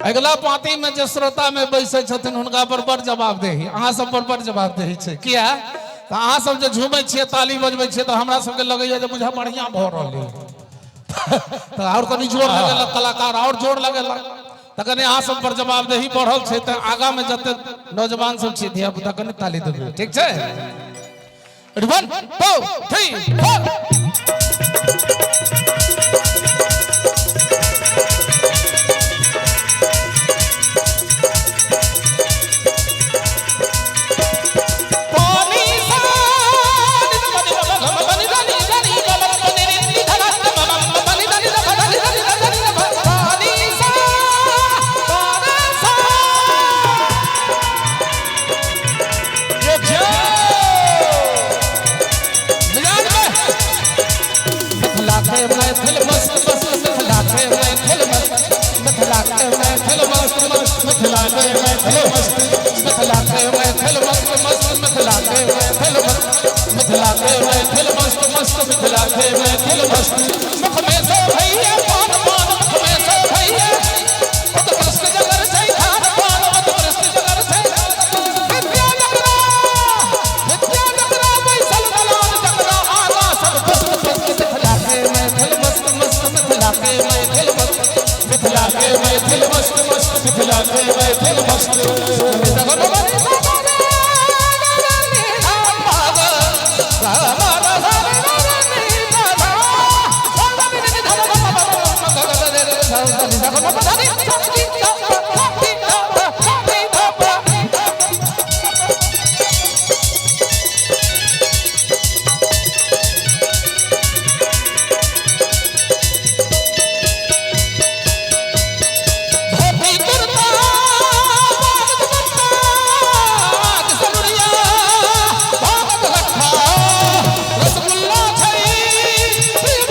अगिला पाँति में जे श्रोता में बैसै छथिन हुनका पर बड़ जवाबदेही, अहाँ सब पर बड़ जवाबदेही छै। किया तऽ अहाँ सब जे झूमै छियै, ताली बजबै छियै, तऽ हमरा सबके लगैया जे बुझा बढ़िआँ भऽ रहल अइ, तऽ आओर कनि जोर लगेलक कलाकार, आओर जोर लगेलक। तऽ कनि अहाँ सब पर जवाबदेही बढ़ल छै, तऽ आगाँ में जते नौजवान सब छै, धिया पुता, कनि ताली देबै, ठीक छै? 1 2 3 4। मिथिला के मैथिल मस्त मस्त, मिथिला के मैथिल मस्त, मिथिला के मैथिल मस्त मस्त, मिथिला के मैथिल मस्त, मिथिला के मैथिल मस्त मस्त, मिथिला के मैथिल मस्त, मिथिला के मैथिल मस्त मस्त, मिथिला के मैथिल मस्त। मुख में सो भैया पान पान, मुख में सो भैया उत्कृष्ट जगर छै खान पान, उत्कृष्ट जगर छै विद्या जकरा, विद्या जकरा बैसल दलान जकरा आगा सब मस्त मस्त। मिथिला के मैथिल मस्त मस्त, मिथिला के मैथिल मस्त, मिथिला के मैथिल मस्त मस्त, मिथिला के मैथिल मस्त। धोती कुर्ता सलुरिया भागत रखा, रसगुल्ला छै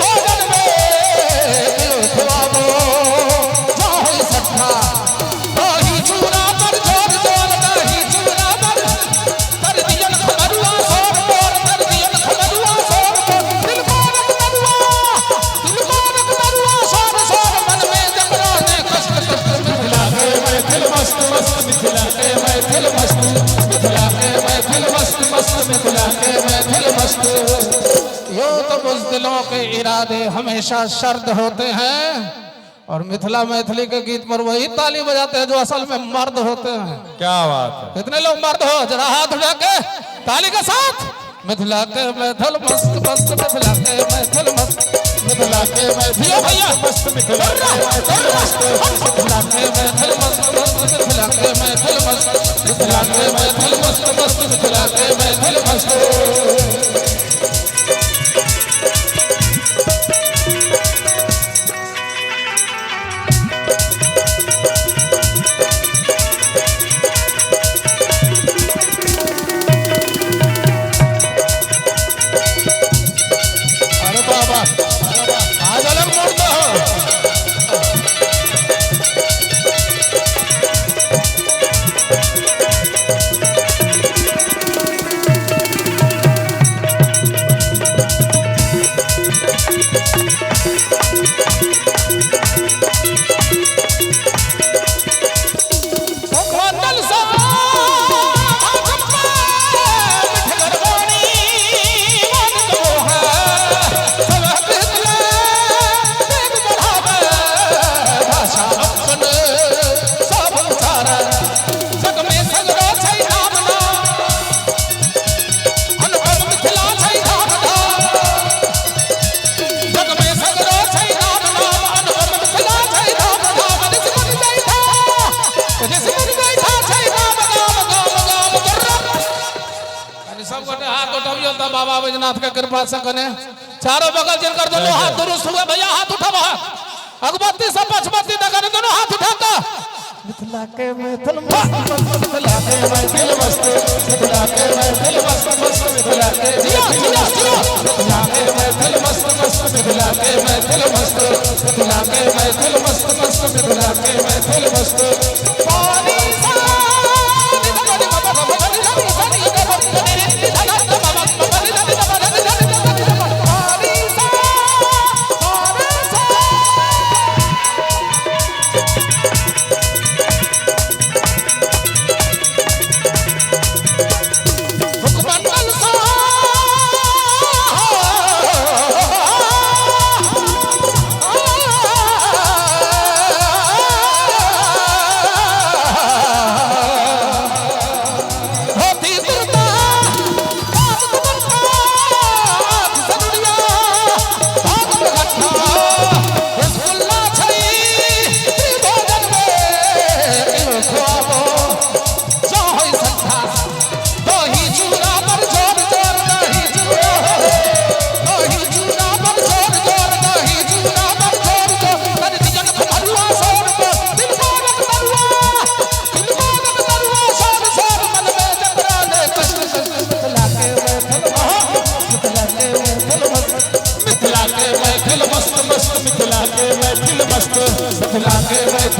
भोजन में खुआबो जाहि सट्ठा। दही चूड़ा पर जोर जोर, दही चूड़ा पर कर दियन खबरुआ सोर बोर, कर दियन खबरुआ सोर बोर। तिलकोरक तरुआ, तिलकोरक तरुआ सोर सोर, मन में जकरा ने कष्ट कष्ट। मिथिला के मैथिल मस्त मस्त, मिथिला के मैथिल मस्त, मिथिला के मैथिल मस्त मस्त, मिथिला के मैथिल मस्त। यूं तो बुज़दिलों के इरादे हमेशा सर्द होते हैं और मिथिला मैथिली के गीत पर वही ताली बजाते हैं जो असल में मर्द होते हैं। क्या बात है! कितने लोग मर्द हो, जरा हाथ उठा के ताली के साथ। मिथिला के मैथिल मस्त मस्त, मिथिला के मैथिल मस्त, मिथिला के मैथिल भैया मस्त, मिथिला के मैथिल मस्त, मिथिला के मैथिल मस्त मस्त, मिथिला के मैथिल मस्त, मिथिला के मैथिल मस्त मस्त, मिथिला के मैथिल मस्त। अरे बाबा, आज अलग मोड़ दो। मंडल सा जग में सगरो छै नाम नाम, अनुपम मिथिला छै धाम धाम। जग में सगरो छै नाम नाम, अनुपम मिथिला छै धाम धाम। ऋषि मुनि बैठा, ऋषि मुनि बैठा छै नाम गाम गाम गाम। कनि सब गोटे हाथ उठबियौ तऽ बाबा बैजनाथ के कृपा से कने चारों बगल जिनकर दोनों हाथ दुरुस्त हुए, भैया हाथ उठाबो, हाथ अगरबत्ती से पचबत्ती तक कने दोनों हाथ उठा के। मिथिला के मैथिल मस्त मस्त, मिथिला के मैथिल मस्त, मिथिला के मैथिल मस्त मस्त, मिथिला के जिया जिया जिया, मिथिला के मैथिल मस्त मस्त, मिथिला के मैथिल मस्त, मिथिला के मैथिल मस्त मस्त, मिथिला के मैथिल मस्त। पानी सा पानी सा।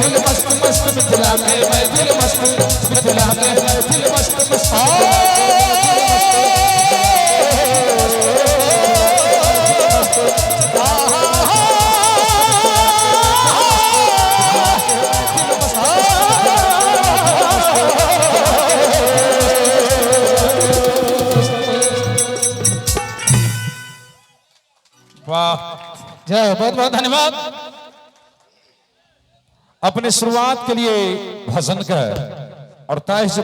मैथिल मस्त मस्त, मिथिला के मैथिल मस्त, मिथिला के मैथिल मस्त मस्त। वाह, जय, बहुत बहुत धन्यवाद। अपने शुरुआत के लिए भजन का और ताइश।